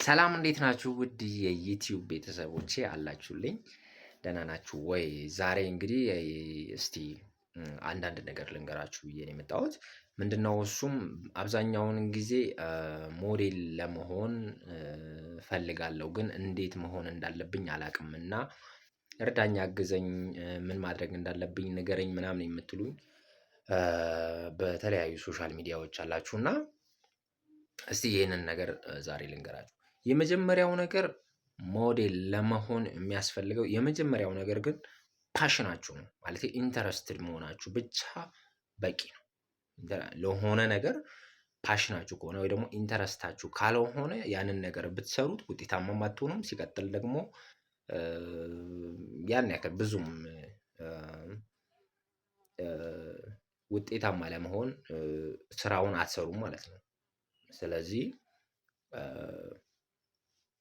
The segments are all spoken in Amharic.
ሰላም እንዴት ናችሁ? ውድ የ YouTube ቤተሰቦቼ አላችሁልኝ? ደህና ናችሁ ወይ? ዛሬ እንግዲህ እስቲ አንዳንድ ነገር ልንገራችሁ ብዬ ነው የመጣሁት። ምንድነው እሱም አብዛኛውን ጊዜ ሞዴል ለመሆን እፈልጋለሁ፣ ግን እንዴት መሆን እንዳለብኝ አላቅምና እርዳኝ፣ አግዘኝ፣ ምን ማድረግ እንዳለብኝ ንገረኝ ምናምን የምትሉኝ በተለያዩ social media ዎች አላችሁና እስቲ ይህንን ነገር ዛሬ ልንገራችሁ። የመጀመሪያው ነገር ሞዴል ለመሆን የሚያስፈልገው የመጀመሪያው ነገር ግን passion ኣችሁ ነው። ማለት interested መሆናችሁ ብቻ በቂ ነው። ለሆነ ነገር passion ኣችሁ ከሆነ ወይ ደግሞ interest ኣችሁ ካልሆነ ያንን ነገር ብትሰሩት ውጤታማም አትሆኑም። ሲቀጥል ደግሞ ያን ያክል ብዙም ውጤታማ ለመሆን ስራውን አትሰሩም ማለት ነው። ስለዚህ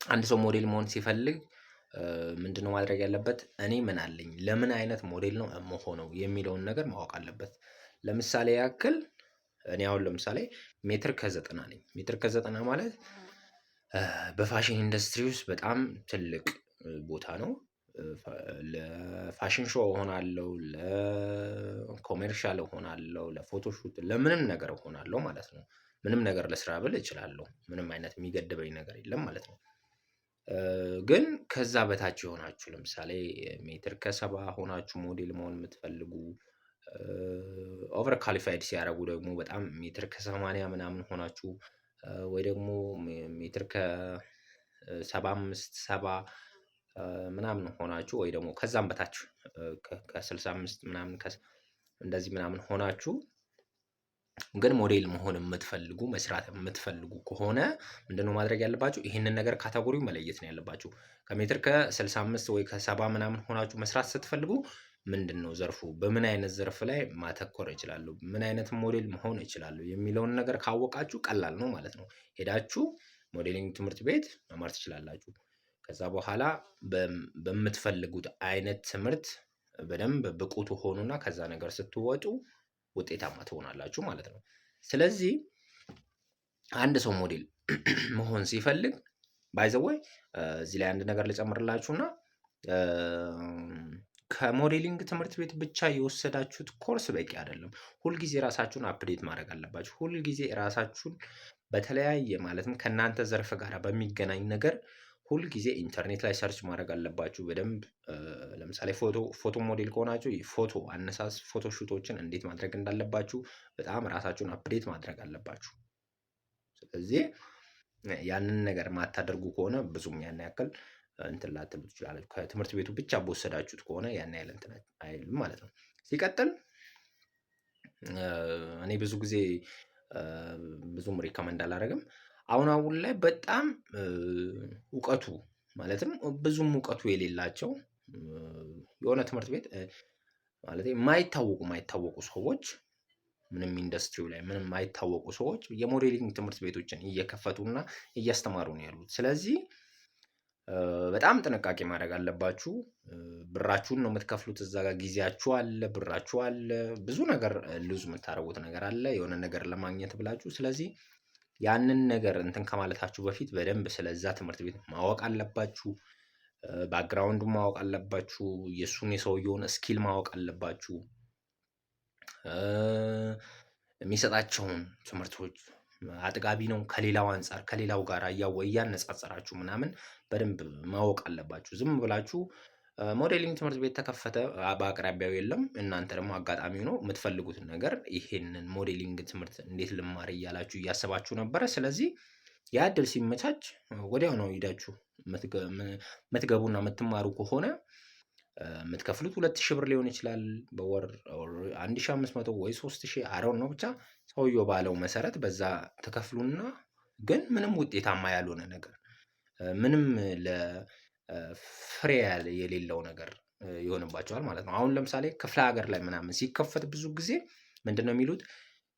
አንድ ሰው ሞዴል መሆን ሲፈልግ ምንድነው ማድረግ ያለበት? እኔ ምን አለኝ፣ ለምን አይነት ሞዴል ነው የምሆነው የሚለውን ነገር ማወቅ አለበት። ለምሳሌ ያክል እኔ አሁን ለምሳሌ ሜትር ከ90 ነኝ። ሜትር ከ90 ማለት በ fashion industry ውስጥ በጣም ትልቅ ቦታ ነው። ለ fashion show እሆናለሁ፣ ለ commercial እሆናለሁ፣ ለ photoshoot፣ ለምንም ነገር እሆናለሁ ማለት ነው። ምንም ነገር ልስራ ብል እችላለሁ። ምንም አይነት የሚገድበኝ ነገር የለም ማለት ነው። ግን ከዛ በታች የሆናችሁ፣ ለምሳሌ ሜትር ከ70 ሆናችሁ ሞዴል መሆን የምትፈልጉ፣ over qualified ሲያደርጉ ደግሞ በጣም ሜትር ከ80 ምናምን ሆናችሁ ወይ ደግሞ ሜትር ከ75፣ 70 ምናምን ሆናችሁ ወይ ደግሞ ከዛም በታች ከ65 ምናምን እንደዚህ ምናምን ሆናችሁ ግን ሞዴል መሆን የምትፈልጉ፣ መስራት የምትፈልጉ ከሆነ ምንድነው ማድረግ ያለባችሁ? ይህንን ነገር category ው መለየት ነው ያለባችሁ። ከሜትር ከ65 ወይ ከ70 ምናምን ሆናችሁ መስራት ስትፈልጉ ምንድነው ዘርፉ፣ በምን አይነት ዘርፍ ላይ ማተኮር እችላለሁ፣ ምን አይነት ሞዴል መሆን እችላለሁ የሚለውን ነገር ካወቃችሁ ቀላል ነው ማለት ነው። ሄዳችሁ modeling ትምህርት ቤት መማር ትችላላችሁ። ከዛ በኋላ በምትፈልጉት አይነት ትምህርት በደንብ ብቁ ትሆኑና ከዛ ነገር ስትወጡ ውጤታማ ትሆናላችሁ ማለት ነው። ስለዚህ አንድ ሰው ሞዴል መሆን ሲፈልግ፣ by the way እዚህ ላይ አንድ ነገር ልጨምርላችሁና ከ modeling ትምህርት ቤት ብቻ የወሰዳችሁት ኮርስ በቂ አይደለም። ሁልጊዜ ራሳችሁን update ማድረግ አለባችሁ። ሁልጊዜ ራሳችሁን በተለያየ ማለትም ከእናንተ ዘርፍ ጋር በሚገናኝ ነገር ሁልጊዜ ኢንተርኔት ላይ search ማድረግ አለባችሁ በደንብ። ለምሳሌ ፎቶ ሞዴል ከሆናችሁ ፎቶ አነሳስ፣ photo shoot ኦችን እንዴት ማድረግ እንዳለባችሁ በጣም ራሳችሁን update ማድረግ አለባችሁ። ስለዚህ ያንን ነገር ማታደርጉ ከሆነ ብዙም ያን ያክል እንትን ላትሉ ትችላላችሁ። ከትምህርት ቤቱ ብቻ በወሰዳችሁት ከሆነ ያን ያህል እንትን አይልም ማለት ነው። ሲቀጥል እኔ ብዙ ጊዜ ብዙም recommend አላደርግም። አሁን አሁን ላይ በጣም እውቀቱ ማለትም ብዙም እውቀቱ የሌላቸው የሆነ ትምህርት ቤት ማለት የማይታወቁ ሰዎች፣ ምንም ኢንዱስትሪው ላይ ምንም የማይታወቁ ሰዎች የ modeling ትምህርት ቤቶችን እየከፈቱና እያስተማሩ ነው ያሉት። ስለዚህ በጣም ጥንቃቄ ማድረግ አለባችሁ። ብራችሁን ነው የምትከፍሉት፣ እዛ ጋር ጊዜያችሁ አለ፣ ብራችሁ አለ፣ ብዙ ነገር lose የምታደርጉት ነገር አለ የሆነ ነገር ለማግኘት ብላችሁ። ስለዚህ ያንን ነገር እንትን ከማለታችሁ በፊት በደንብ ስለዛ ትምህርት ቤት ማወቅ አለባችሁ። Background ኡን ማወቅ አለባችሁ። የእሱን የሰውየውን skill ማወቅ አለባችሁ። የሚሰጣቸውን ትምህርቶች አጥጋቢ ነው ከሌላው አንፃር፣ ከሌላው ጋር እያነጻጸራችሁ ምናምን በደንብ ማወቅ አለባችሁ። ዝም ብላችሁ modeling ትምህርት ቤት ተከፈተ፣ በአቅራቢያው የለም፣ እናንተ ደግሞ አጋጣሚ ሆኖ የምትፈልጉትን ነገር ይሄንን modeling ትምህርት እንዴት ልማር እያላችሁ እያሰባችሁ ነበረ። ስለዚህ ያ እድል ሲመቻች ወዲያው ነው ሂዳችሁ የምትገቡና የምትማሩ ከሆነ የምትከፍሉት 2000 ብር ሊሆን ይችላል በወር፣ 1500 ወይ 3000፣ አረው ነው፣ ብቻ ሰውየው ባለው መሰረት በዛ ትከፍሉና ግን ምንም ውጤታማ ያልሆነ ነገር፣ ምንም ለፍሬ የሌለው ነገር ይሆንባቸዋል ማለት ነው። አሁን ለምሳሌ ክፍለ ሀገር ላይ ምናምን ሲከፈት ብዙ ጊዜ ምንድነው የሚሉት?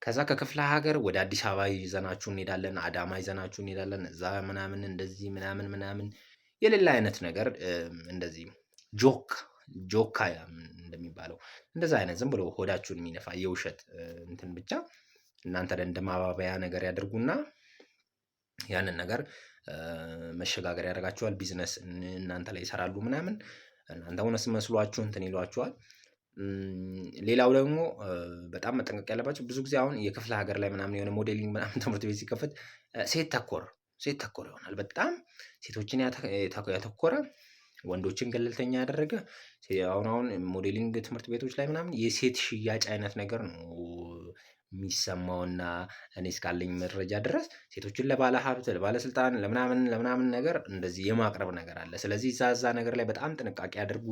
ከዛ ከክፍለ ሀገር ወደ አዲስ አበባ ይዘናችሁ እንሄዳለን፣ አዳማ ይዘናችሁ እንሄዳለን፣ እዛ ምናምን እንደዚህ ምናምን ምናምን የሌላ አይነት ነገር እንደዚህ joke ጆካ እንደሚባለው እንደዛ አይነት ዝም ብሎ ሆዳችሁን የሚነፋ የውሸት እንትን ብቻ እናንተ እንደ ማባበያ ነገር ያደርጉና ያንን ነገር መሸጋገር ያደርጋችኋል። ቢዝነስ እናንተ ላይ ይሰራሉ ምናምን፣ እናንተ እውነት መስሏችሁ እንትን ይሏችኋል። ሌላው ደግሞ በጣም መጠንቀቅ ያለባቸው፣ ብዙ ጊዜ አሁን የክፍለ ሀገር ላይ ምናምን የሆነ modeling ምናምን ትምህርት ቤት ሲከፈት ሴት ተኮር ይሆናል። በጣም ሴቶችን ያተኮረ፣ ወንዶችን ገለልተኛ ያደረገ። አሁን አሁን modeling ትምህርት ቤቶች ላይ ምናምን የሴት ሽያጭ አይነት ነገር ነው የሚሰማውና እኔ እስካለኝ መረጃ ድረስ ሴቶችን ለባለ ሀብት፣ ለባለስልጣን፣ ለምናምን ለምናምን ነገር እንደዚህ የማቅረብ ነገር አለ። ስለዚህ እዛ እዛ ነገር ላይ በጣም ጥንቃቄ አድርጉ።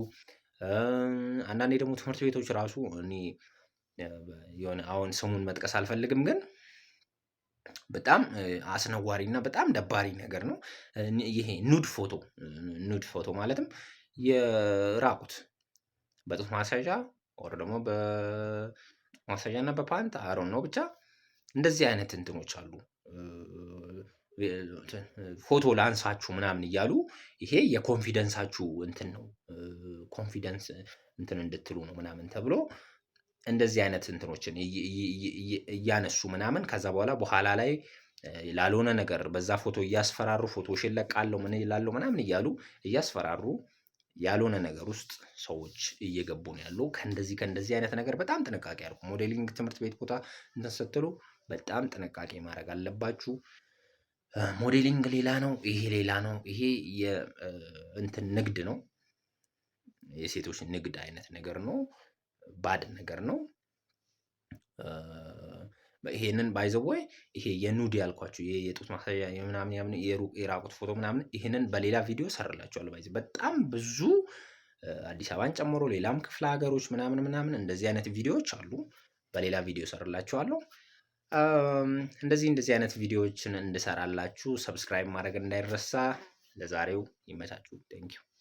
አንዳንዴ ደግሞ ትምህርት ቤቶች ራሱ፣ እኔ የሆነ አሁን ስሙን መጥቀስ አልፈልግም፣ ግን በጣም አስነዋሪ እና በጣም ደባሪ ነገር ነው። ይሄ nude ፎቶ ማለትም የራቁት በጡት ማስያዣ or ደግሞ በማስያዣ እና በፓንት፣ I don't know፣ ብቻ እንደዚህ አይነት እንትኖች አሉ። ፎቶ ላንሳችሁ ምናምን እያሉ፣ ይሄ የ confidence ኣችሁ እንትን ነው፣ confidence እንትን እንድትሉ ነው ምናምን ተብሎ እንደዚህ አይነት እንትኖችን እያነሱ ምናምን፣ ከዛ በኋላ በኋላ ላይ ላልሆነ ነገር በዛ ፎቶ እያስፈራሩ፣ ፎቶሽን ለቃለሁ፣ ምን ይላለሁ ምናምን እያሉ እያስፈራሩ ያልሆነ ነገር ውስጥ ሰዎች እየገቡ ነው ያሉ። ከእንደዚህ ከእንደዚህ አይነት ነገር በጣም ጥንቃቄ አድርጉ። Modeling ትምህርት ቤት ቦታ እንትን ስትሉ በጣም ጥንቃቄ ማድረግ አለባችሁ። Modeling ሌላ ነው፣ ይሄ ሌላ ነው። ይሄ የእንትን ንግድ ነው፣ የሴቶች ንግድ አይነት ነገር ነው። Bad ነገር ነው። ይሄንን by the way ይሄ የ nude ያልኳችሁ፣ ይሄ የጡት ማስያዣ ምናምን፣ የራቁት ፎቶ ምናምን፣ ይሄንን በሌላ ቪዲዮ እሰራላችኋለሁ። By the way በጣም ብዙ አዲስ አበባን ጨምሮ ሌላም ክፍለ ሀገሮች ምናምን ምናምን እንደዚህ አይነት ቪዲዮዎች አሉ። በሌላ ቪዲዮ እሰራላችኋለሁ። እንደዚህ እንደዚህ አይነት ቪዲዮዎችን እንድሰራላችሁ subscribe ማድረግ እንዳይረሳ። ለዛሬው ይመቻችሁ። Thank you.